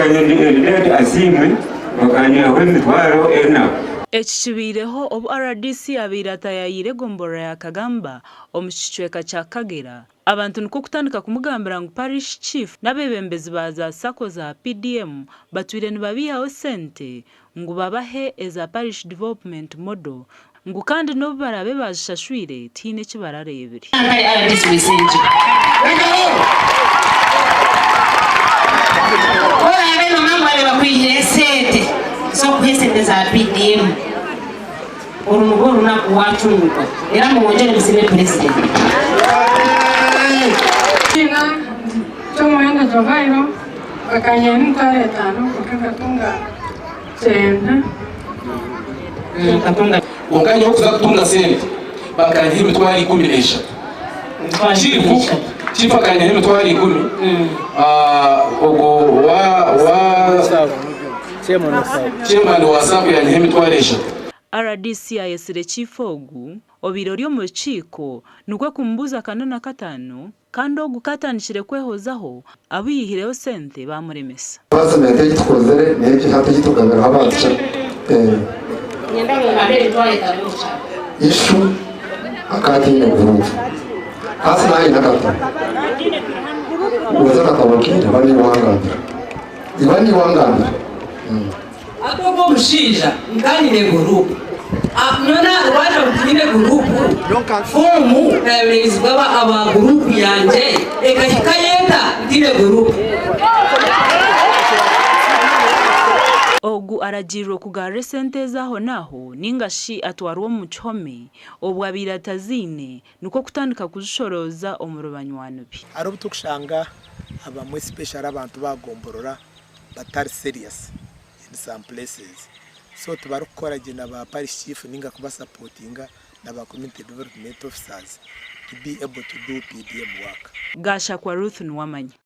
Kandidate Asiimwe bakanyihaho emitwaro ena. Eki kibaireho obu rdc abaire ataayayiire egomborora ya Kagamba omu kicweka kya Kagera, abantu nikwo kutandika kumugambira ngu Parish Chief n'abeebembezi ba za Sacco za PDM batwire nibabaihaho sente ngu babahe eza Parish Development Model ngu kandi n'obu baraabe baazishashwire tihaine eki barareebire. Ntari RDC w'Isingye. Ku oraabe noomanya ngu baabaire bakwihire esente z'okuha esente za PDM, oru nirwo orunaku waacungurwa. Era mwongyere musiime Purezidenti. Kiina ky'omuhendo Jovairo bakanyihaho emitwaro etaano kwonka nkatunga kyenda. Kwonka nyowe kuza kutunga sente bakanyiha emitwaro 13. Chiifu chiifu akanyiha emitwaro ikumi ogwo wa wa chairman wa sacco yanyiha emitwaro eshatu. Rdc ayetsire chiifu ogu obaire ori omu rukiiko nikwo kumubuuza akana na kataano Kandi ogu ku atandikire kwehozaho, abu yaihireho sente baamuremesa. Harassment ei tukozire n'egi hati ei tugabiraho abantu Issue akaba ataine guruupu hati naaba aine akatabo weeza akatabo ke iba niiwe wangambira iba niiwe wangambira. Hati ogwo omushaija nka nyine guruupu. Nyowe wagira ngu tinyine guruupu, foomu naayohererezibwa aba guruupu yangye ekahikayo eta ntaine guruupu? Ogu aragiirwe kugarura esente ezi ahonaaho ninga shi atwarwe omu kihome obwo abaire ataziine nikwo kutandika kuzishorooza omuri banywani be. Hariho obu turikushanga abamwe especially abantu baagomborora batari serious in some places so tibarikukora gye na ba parish chief ninga kuba supportinga na ba community development officers to be able to do PDM work. Gashakwa Ruth Nuwamanya.